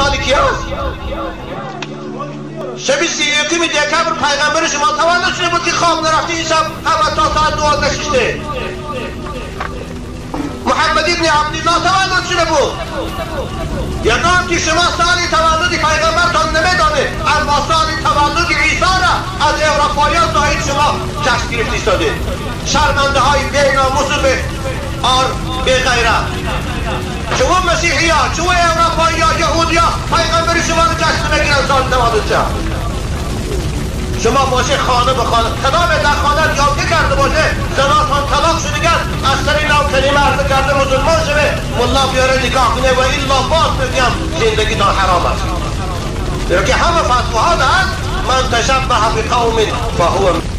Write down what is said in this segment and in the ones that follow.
سالی کی است؟ شب 31 دکبر پیغمبر شما تولد شده بود که خواب نرفتی این شب همه تا ساعت 12 ششته. محمد ابن عبدالله تولد شده بود. یعنی که شما سالی تولد پیغمبرتان نمیدانید، اما سالی تولد عیسی را از اروپاییان زاید شما جشن گرفته ایستادید. شرمنده های بی ناموس و به آر به غیرت. شما مسیحی ها، شما اروپایی ها، یهودی ها پیغمبر شما رو جشن نمیگیرن سال تولد شد. شما باشه خانه به خانه کدام در خانه یاوه کرده باشه زناتان طلاق شده گرد از سر نو کلمه عرضه کرده مسلمان شوه ملا بیاره نکاح کنه و الا باز بگم زندگی تا حرام است. زیرا که همه فتواها هست من تشبه بقوم فهو.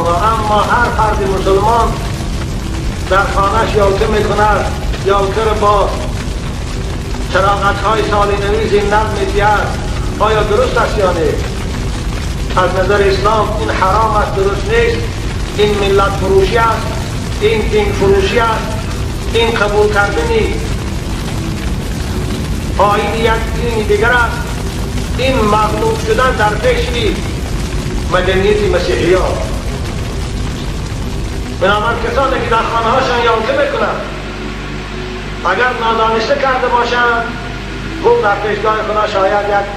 اما هر فرد مسلمان در خانهش یالکه میکند، یالکه را با چراغتهای سالی نوی زینت میدهد. آیا درست است یا نه؟ از نظر اسلام این حرام است، درست نیست. این ملت فروشی است، این دین فروشی است، این قبول کردن آیین یک دین دیگر است، این مغلوب شدن در پیش مدنیت مسیحی ها. بنابراین کسانی که در خانه هاشان یالکه میکنند اگر نادانسته کرده باشند خوب در پیشگاه خدا شاید یک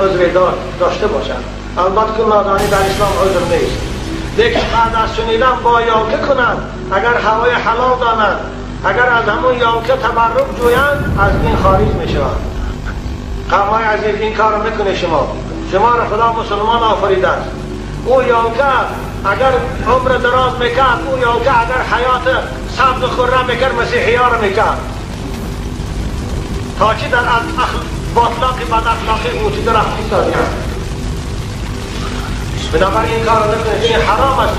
عذر داشته باشند. البته که نادانی در اسلام عذر نیست، لیکن بعد از شنیدن با یالکه کنند، اگر هوای حلال دانند، اگر از همون یالکه تبرک جویند، از این خارج میشوند. قومای عزیز این کار میکنه. شما را خدا مسلمان آفریده است. او یالکه اگر عمر دراز میکرد، او یالکه اگر حیات سبز خرم میکرد، مسیحی ها رو میکرد. تا چی در باطلاق بد اخلاقی موجوده رفت ایستادیم. بنابراین این کار رو نکنید، این حرام است.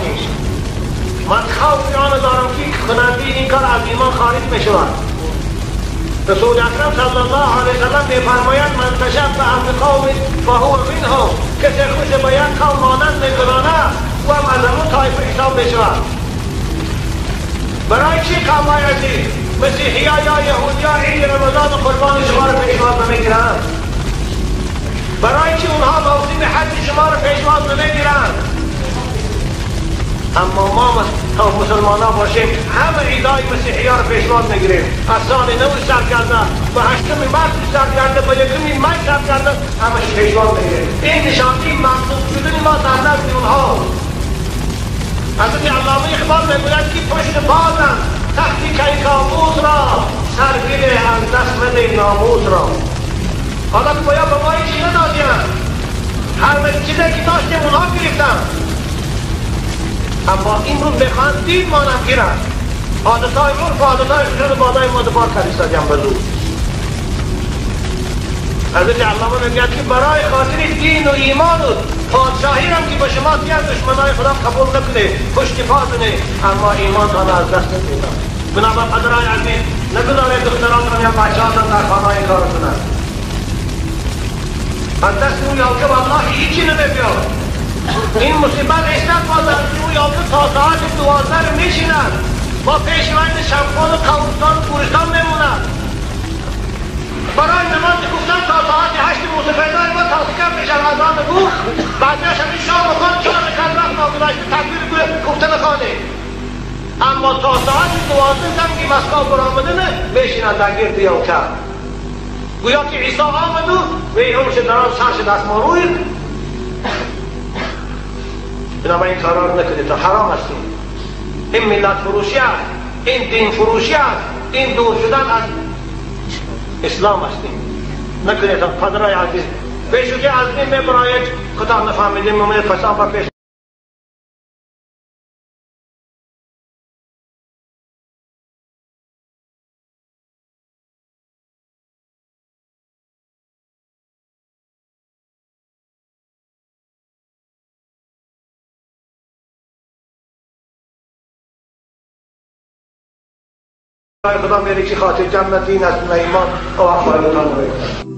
من خوف آن دارم که کننده این کار از ایمان خارج میشود. رسول اکرم صلی الله علیه وسلم میفرماید من تشبه بقوم فهو منهم، کسی خوش به یک قوم مانند میکنانه او هم از همون طایفه حساب میشود. برای چی قومای عزیز مسیحی ها یا یهودی ها عید رمضان و قربان شما رو پیشواز نمیگیرند؟ برای چی اونها موسم حج شما رو پیشواز نمیگیرند؟ اما ما مسلمان ها باشیم همه عیدای مسیحی ها رو پیشواز میگیریم. از سال نو سر کرده به 8 مارس سر کرده به 1 می سر کرده همش پیشواز میگیریم. این نشانه مغلوب شدن ما در نزد اونها. حضرت علامه اقبال میگوید که پشت بازم تخت کیکاووس را سرگیر از دست مده ناموس را. حالا که باید به ما هیچی ندادیم، هر چیزی که داشتیم اونها گرفتن، اما این رو بخواهند دین ما نگیرند. عادتهای عرف و عادتهای خشون بالای ما دبار کردیم به زور. حضرت علامه میگوید که برای خاطر دین و ایمان و پادشاهی هم که به شما دیگر دشمنای خدا قبول نکنه، پشت پا زنه، اما ایمان تان از دست ندید. بنابر پدرای عزیز نگذارید دخترانتان یا بچه‌هاتان در خانه این کار کنند. از دست او یالکه والله هیچی نمیبیاد. این مصیبت اشتد با در او یالکه تا ساعت 12 رو میشینند، با پیشوند شمخان و قبرستان و گورستان میمونند. برای نماز گفتن تا ساعت 8 موسفیدای ما تا سکم میشن اذان بو، بعدش همین شام خان 4 رکعت وقت ناگذاشته تکبیر گفته نخوانه، اما تا ساعت 12 زنگی مسکا برآمده نه میشینند در گرد یالکه. گویا که عیسی آمد و وی همش دران سرش دستمان روی. بنابراین این کارا رو نکنید، تا حرام هستیم. این ملت فروشی است، این دین فروشی است، این دور شدن از اسلام هستیم. نکنید تا پدرای عزیز پیشو که از این میبراید خدا نفهمیدیم میمونه پسان پیش خدا میره که خاطر جمع دین است نه ایمان، او وقت فایده نمیکنه.